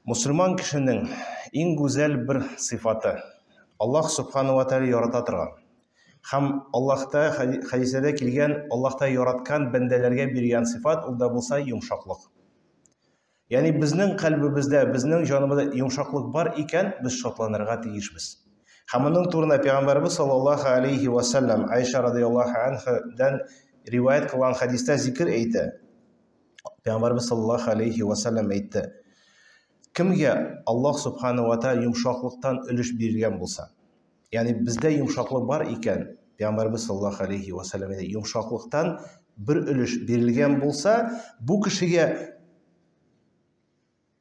Мусульман кешенең иң гүзәл бер сыйфаты, Аллаһ Субхану ва Тааля ярата торган һәм Аллаһта хәдисләрдә килгән Аллаһта яраткан бәндәләргә биргән сыйфат, ул да булса йомшаклык. Ягъни безнең кальбебездә, безнең җаныбызда йомшаклык бар икән, без шатланырга тиешбез. Һәм моның турында Пәйгамбәрбез саллаллаһу алейхи ва саллям Айша радияллаһу анһадан риваять кылган хәдистә зикер әйтә. Пәйгамбәрбез саллаллаһу алейхи ва саллям әйтте: Кемгә Аллаһ субхану ва тааля йомшаклыктан өлеш биргән булса, ягъни бездә йомшаклык бар икән, Пәйгамбәрбез саллаллаһу алейхи ва саллям әйтә, йомшаклыктан бер өлеш бирелгән булса, бу кешегә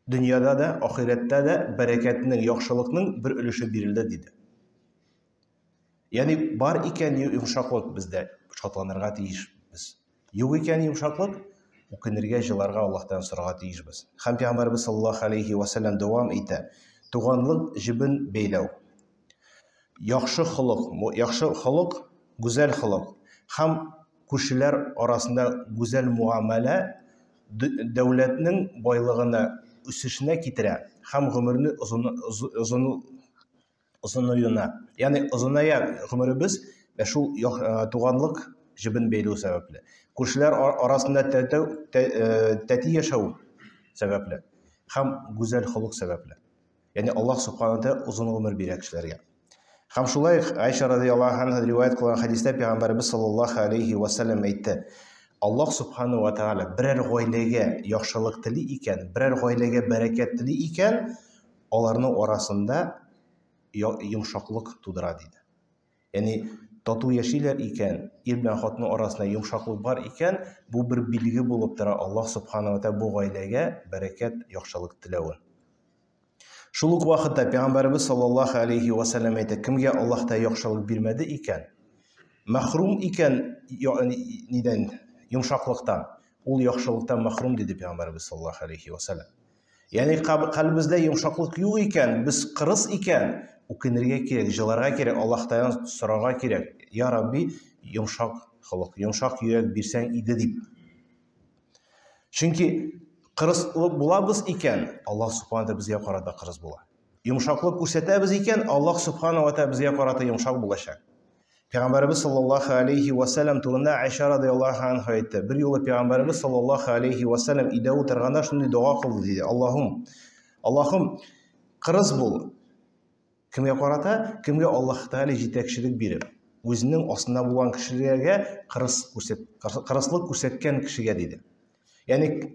дөньяда да, ахирәттә дә бәрәкәтнең, яхшылыкның бер өлеше бирелде диде. Ягъни бар икән йомшаклык бездә, шатланырга тиешбез. Юк икән йомшаклык, үкенергә, җыларга Аллаһтан сорарга тиешбез. Һәм Пәйгамбәрбез саллаллаһу алейхи ва саллям дәвам итә. Туганлык җебен бәйләү. Яхшы холык, яхшы холык, гүзәл холык һәм күршеләр арасында гүзәл муамәлә дәүләтнең байлыгына, үсешенә китерә һәм гомерне озын, озын, озынаюына, ягъни озыная гомеребез вә шул туганлык җебен бәйләү сәбәпле. Күршеләр арасында тәтәү, тәти яшәү сәбәпле һәм гүзәл холык сәбәпле. Ягъни Аллаһ субхана тәгалә озын гомер бирә кешеләргә. Һәм шулай ук Айша радияллаһу анха риваять кылган хәдистә пәйгамбәребез саллаллаһу алейхи ва саллям әйтте: Аллаһ субхана ва тәгалә берәр гаиләгә яхшылык тели икән, берәр гаиләгә бәрәкәт тели икән, аларның арасында йомшаклык тудыра диде. Ягъни тату яшиләр икән, ир белән хатынның арасында йомшаклык бар икән, бу бер билге булып тора Аллаһ субхана ва тәгалә бу гаиләгә бәрәкәт, яхшылык теләвен. Шул ук вакытта Пәйгамбәребез саллаллаһу алейхи ва саллям әйтә, кемгә Аллаһ та яхшылык бирмәде икән, мәхрүм икән нидән, йомшаклыктан, ул яхшылыктан мәхрүм диде Пәйгамбәребез саллаллаһу алейхи ва саллям. Ягъни кальбебездә йомшаклык юк икән, без кырыс икән, үкенергә кирәк, җыларга кирәк, Аллаһтан сорарга кирәк. Я Рабби, йомшак холык, йомшак йөрәк бирсәң иде дип. Чөнки кырыслык булабыз икән, Аллаһ субхана тәгалә безгә карата кырыс була. Йомшаклык күрсәтәбез икән, Аллаһ субхана ва тәгалә безгә карата йомшак булачак. Пәйгамбәребез саллаллаһу алейхи ва саллям турында Айша радияллаһу анха әйтте. Бер юлы пәйгамбәребез саллаллаһу алейхи ва саллям өйдә утырганда шундый дога кылды диде. Аллаһум, Аллаһум, кырыс бул. Кемгә карата? Кемгә Аллаһ Тәгалә җитәкчелек биреп, үзенең астында булган кешеләргә кырыс күрсәт, кырыслык күрсәткән кешегә диде. Ягъни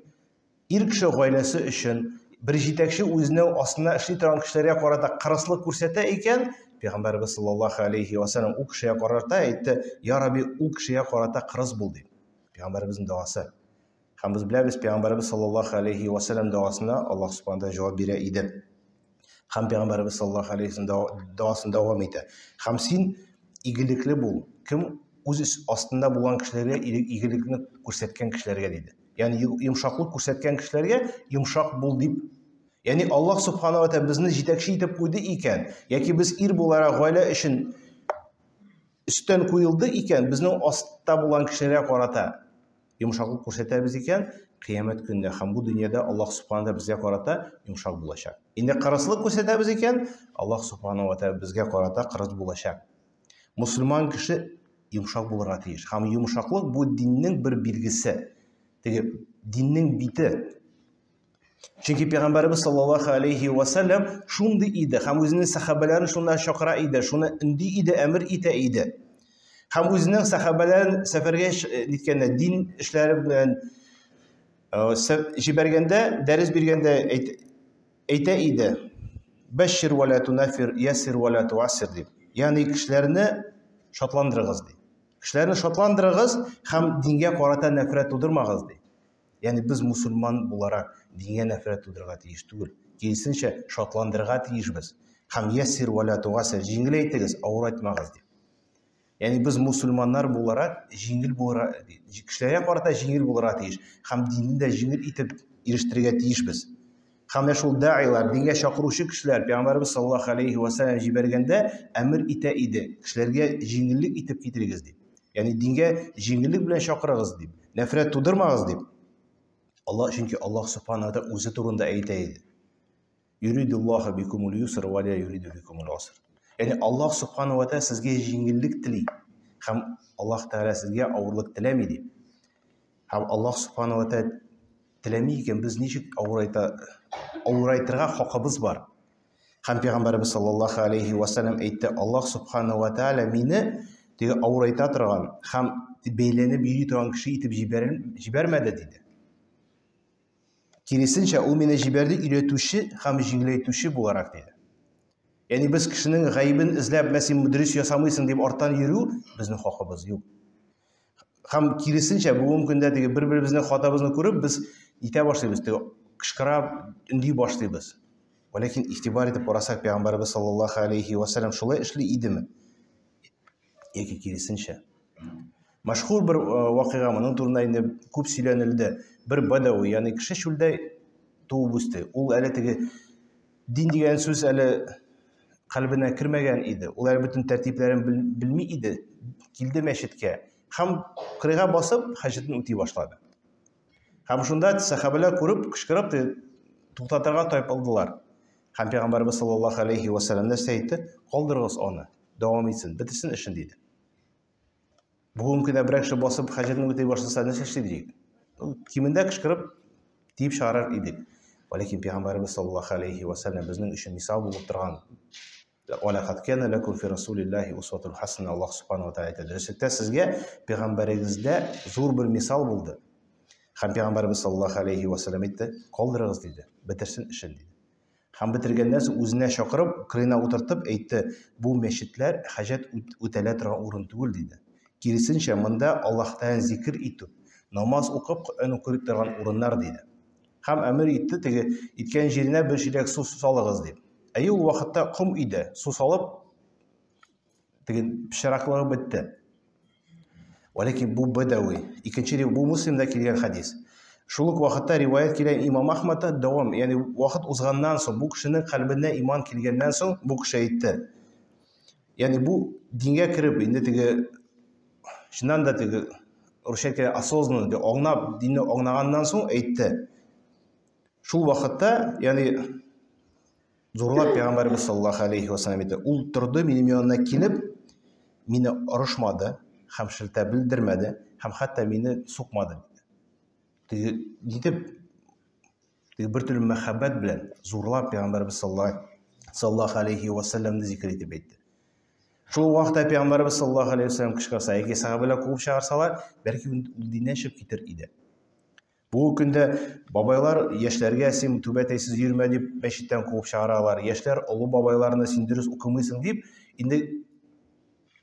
Ир кеше гаиләсе өчен бер җитәкче үзенең астында эшли торган кешеләргә карата кырыслык күрсәтә икән, Пәйгамбәребез саллаллаһу алейхи ва саллям ул кешегә карата әйтте, Я Рабби, ул кешегә карата кырыс бул дип. Пәйгамбәребезнең догасы. Һәм без беләбез, Пәйгамбәребез саллаллаһу алейхи ва саллям догасына Аллаһ субхана җавап бирә иде. Һәм Пәйгамбәребез саллаллаһу алейхи ва саллям догасын дәвам итә. Һәм син игелекле бул. Кем үз астында булган кешеләргә игелекне күрсәткән кешеләргә диде. Ягъни йомшаклык күрсәткән кешеләргә йомшак бул дип. Ягъни Аллаһ субхана ва тәгалә безне җитәкче итеп куйды икән, яки без ир буларак гаилә өчен өстән куелды икән, безнең астта булган кешеләргә карата йомшаклык күрсәтәбез икән, кыямәт көнендә һәм бу дөньяда Аллаһ субхана ва безгә карата йомшак булачак. Инде кырыслык күрсәтәбез икән, Аллаһ субхана ва тәгалә безгә карата кырыс булачак. Мусульман кеше йомшак булырга тиеш. Һәм йомшаклык бу диннең бер билгесе. Теге диннең бите. Чөнки Пәйгамбәребез саллаллаһу алейхи ва саллям шундый иде һәм үзенең сәхабәләрен шунда чакыра иде, шуны өнди иде, әмер итә иде. Һәм үзенең сәхабәләрен сәфәргә ниткәндә, дин эшләре белән җибәргәндә, дәрес биргәндә әйтә иде: "Бәшшир ва ла тунафир, ясир ва ла туассир" дип. Ягъни кешеләрне шатландырыгыз ди. Кешеләрне шатландырыгыз һәм дингә карата нәфрәт тудырмагыз ди. Ягъни без мусульман буларак дингә нәфрәт тудырырга тиеш түгел. Киресенчә, шатландырырга тиешбез. Һәм ясир ва ла туассир, җиңел әйтегез, авыр айтмагыз ди. Ягъни без мусульманнар буларак җиңел булырга, кешеләргә карата җиңел булырга тиеш һәм динне дә җиңел итеп ирештерергә тиешбез. Һәм менә шул даилар, дингә чакыручы кешеләр Пәйгамбәребез саллаллаһу алейхи ва саллям җибәргәндә әмер итә иде, кешеләргә җиңеллек итеп китерегез дип. Ягъни дингә җиңеллек белән чакырыгыз дип, нәфрәт тудырмагыз дип. Аллаһ, чөнки Аллаһ субхана ва тааля үзе турында әйтә иде. Юридуллаһу бикумул юср ва ла юриду бикумул уср. Ягъни Аллаһ субхану ва тааля сезгә җиңеллек тели һәм Аллаһ Тәгалә сезгә авырлык теләми дип. Һәм Аллаһ субхану ва тааля теләми икән, без ничек авырайта авырайтырга хакыбыз бар? Һәм пәйгамбәребез саллаллаһу алейхи ва саллям әйтте, Аллаһ субхану ва тааля мине теге авырайта торган һәм бәйләнеп йөри торган кеше итеп җибәрмәде диде. Киресенчә, ул мине җибәрде өйрәтүче һәм җиңеләйтүче буларак, диде. Ягъни без кешенең гаебен эзләп, мә син дөрес ясамыйсың дип арттан йөрү безнең хакыбыз юк. Һәм киресенчә, бүгенге көндә теге бер-беребезнең хатабызны күреп, без итә башлыйбыз, теге кычкыра, өнди башлыйбыз. Ләкин игътибар итеп карасак, пәйгамбәребез саллаллаһу алейхи ва саллям шулай эшли идеме? Яки киресенчә. Мәшһүр бер э, вакыйга, моның турында инде күп сөйләнелде. Бер бәдәви, ягъни кеше чүлдә туып үсте. Ул әле теге дин дигән сүз әле кальбенә кермәгән иде. Ул әле бөтен тәртипләрен белми иде. Килде мәчеткә һәм кырыйга басып хаҗәтен үти башлады. Һәм шунда сәхабәләр күреп, кычкырып туктатырга тайпылдылар. Һәм пәйгамбәрбез саллаллаһу алейхи ва саллям нәрсә әйтте? Калдырыгыз аны, дәвам итсен, бетерсен эшен диде. Бүгенге көндә берәр кеше басып хаҗәтен үти башласа, нәрсә эшли дидек? Кимендә кычкырып тиеп чыгарыр идек. Ләкин пәйгамбәребез саллаллаһу алейхи ва саллям безнең өчен мисал булып торган Ва лакад кана лакум фи расулиллахи усватун хасана Аллаһ субхану ва тааля әйтә. Дөреслектә сезгә пәйгамбәрегездә зур бер мисал булды. Һәм пәйгамбәребез саллаллаһу алейхи ва саллям әйтте, калдырыгыз диде, бетерсен эшен диде. Һәм бетергәннән соң үзенә чакырып, кырыена утыртып әйтте, бу мәчетләр хаҗәт үтәлә торган урын түгел диде. Киресенчә, монда Аллаһ Тәгаләне зикер итү, намаз укып, Коръән укый торган урыннар диде. Һәм әмер итте, теге иткән җиренә бер чиләк су салыгыз дип. Әйе, ул вакытта ком иде, су салып, теге пычраклыгы бетте. Вәләкин бу бәдәви. Икенче бу Муслимда килгән хадис. Шул ук вакытта риваять килә Имам Ахмадта дәвам, ягъни вакыт узганнан соң бу кешенең кальбенә иман килгәннән соң бу кеше әйтте. Ягъни бу дингә кереп, инде теге чыннан да теге русча әйткәндә осознанно дип аңлап, динне аңлаганнан соң әйтте. Шул вакытта, ягъни зурлап пәйгамбәребез саллаллаһу алейхи ва саллям әйтте. Ул торды минем янына килеп, мине орышмады һәм шелтә белдермәде һәм хәтта мине сукмады. Теге нитеп теге бер төрле мәхәббәт белән зурлап пәйгамбәребез саллаллаһу алейхи ва саллямны зикер итеп әйтте. Шул вакытта пәйгамбәребез саллаллаһу алейхи ва саллям кычкырса, яки сәхабәләр куып чыгарсалар, бәлки ул диннән чыгып китер иде. Бүгенге көндә бабайлар яшьләргә син түбәтәйсез йөрмә дип мәчеттән куып чыгаралар. Яшьләр олы бабайларны син дөрес укымыйсың дип, инде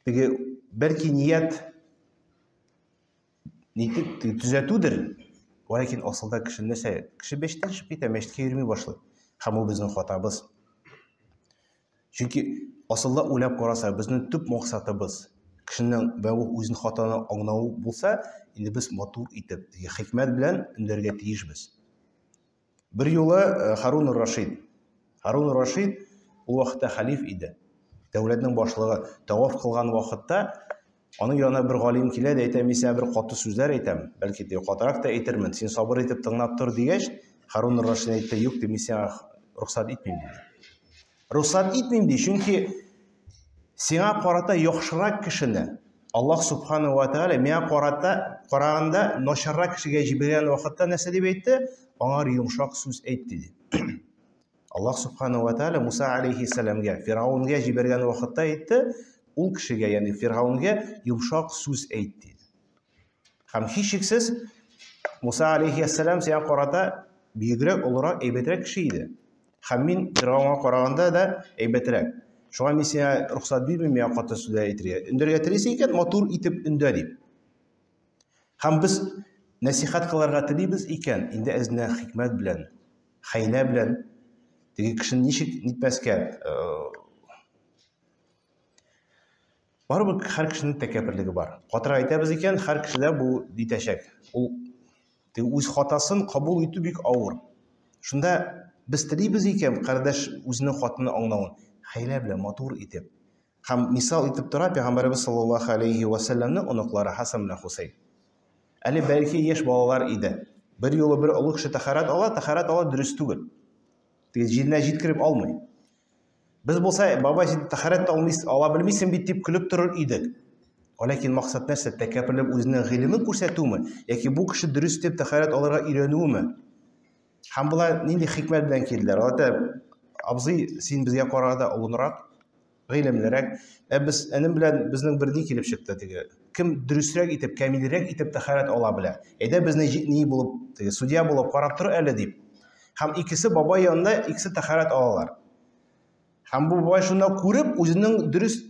теге бәлки ният нитеп төзәтүдер. Ләкин асылда кеше нәрсә? Кеше мәчеттән чыгып китә, мәчеткә йөрми башлый. Һәм ул безнең хатабыз. Чөнки асылда уйлап карасак, безнең төп максатыбыз кешенең вә ул үзенең хатаны аңлавы булса, инде без матур итеп, теге хикмәт белән өндәргә тиешбез. Бер юлы э, Харун Рашид. Харун Рашид ул вакытта халиф иде. Дәүләтнең башлыгы таваф кылган вакытта аның янына бер галим килә дә әйтә, мин сиңа бер каты сүзләр әйтәм, бәлки ти катырак та әйтермен, син сабыр итеп тыңлап тор дигәч, Харун Рашид әйтте, юк, ди, мин сиңа рөхсәт итмим диде. Рөхсәт итмим ди, чөнки сиңа карата яхшырак кешене Аллаһ субхану ва тааля миңа карата караганда начаррак кешегә җибәргән вакытта нәрсә дип әйтте? Аңар йомшак сүз әйт диде. Аллаһ субхану ва тааля Муса алейхиссәламгә Фираунгә җибәргән вакытта әйтте, ул кешегә, ягъни Фираунгә йомшак сүз әйт диде. Һәм һичшиксез Муса алейхиссәлам сиңа карата бөегрәк, олырак, әйбәтрәк кеше иде. Һәм мин Фиргавенга караганда да әйбәтрәк. Шуңа мин сиңа рөхсәт бирмим миңа каты сүзләр әйтергә. Өндәргә телисең икән, матур итеп өндә дип. Һәм без нәсихәт кылырга телибез икән, инде әзенә хикмәт белән, хәйлә белән теге кешене ничек нитмәскә, э, Барыбер һәр кешенең тәкәбберлеге бар. Катырак әйтәбез икән, һәр кешедә бу җитәчәк. Ул үз хатасын кабул итү бик авыр. Шунда без телибез икән, кардәш үзенең хатыны аңлавын хәйлә белән матур итеп. Һәм мисал итеп тора пәйгамбәребез саллаллаһу алейхи ва сәлләмнең оныклары Хасан белән Хусейн. Әле бәлки яшь балалар иде. Бер юлы бер олы кеше тәһарәт ала, тәһарәт ала дөрес түгел. Теге җиренә җиткереп алмый. Без булса, бабай, син тәһарәт алмыйсың, ала белмисең бит дип көлеп торыр идек. Ләкин максат нәрсә? Тәкәбберлек үзенең гыйлемен күрсәтүме яки бу кеше дөрес итеп тәһарәт алырга өйрәнүеме? Һәм болар нинди хикмәт белән килделәр? Алар абзый, син безгә караганда олынрак, гыйлемлерәк. Ә без энем белән безнең бер ни килеп чыкты теге. Кем дөресрәк итеп, камилрәк итеп тәһарәт ала белә. Әйдә безне ни булып, теге судья булып карап тор әле дип. Һәм икесе бабай янында икесе тәһарәт алалар. Һәм бу бабай шунда күреп, үзенең дөрес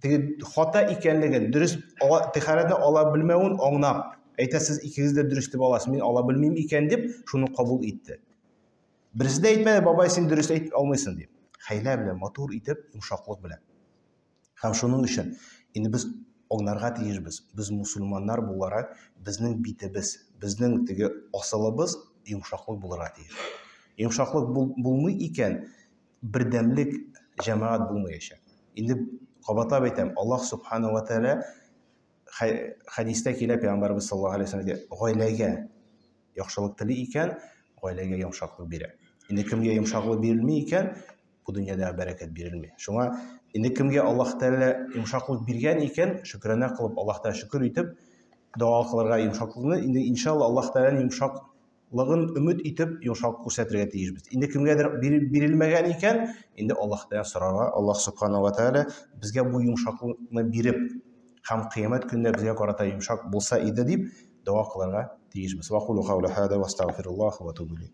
теге хата икәнлеген, дөрес тәһарәтне ала белмәвен аңлап, әйтә, сез икегез дә дөрес дип аласыз, мин ала белмим икән дип, шуны кабул итте. Берсе дә әйтмәде, бабай, син дөрес әйт алмыйсың дип. Хәйлә белән, матур итеп, йомшаклык белән. Һәм шуның өчен инде без аңларга тиешбез. Без мусульманнар буларак, безнең битебез, безнең теге асылыбыз йомшаклык булырга тиеш. Йомшаклык булмый икән, бердәмлек җәмәгать булмаячак. Инде кабатлап әйтәм, Аллаһ субхана ва тааля хәдистә килә, пәйгамбәрбез саллаллаһу алейһи ва сәлләм гаиләгә яхшылык тели икән, гаиләгә йомшаклык бирә. Инде кемгә йомшаклык бирелми икән, бу дөньяда бәрәкәт бирелми. Шуңа инде кемгә Аллаһ Тәгалә йомшаклык биргән икән, шөкранә кылып, Аллаһтан шөкер итеп, дога кылырга йомшаклыкны, инде иншалла Аллаһ Тәгаләнең йомшаклыгын өмет итеп, йомшак күрсәтергә тиешбез. Инде кемгәдер бирелмәгән икән, инде Аллаһ Тәгалә сорарга, Аллаһ Субхану ва Тәгалә безгә бу йомшаклыкны биреп һәм кыямәт көнендә безгә карата йомшак булса иде дип дога кылырга тиешбез. Ва кулу каули хада ва астагфируллаһ ва атубу илейх.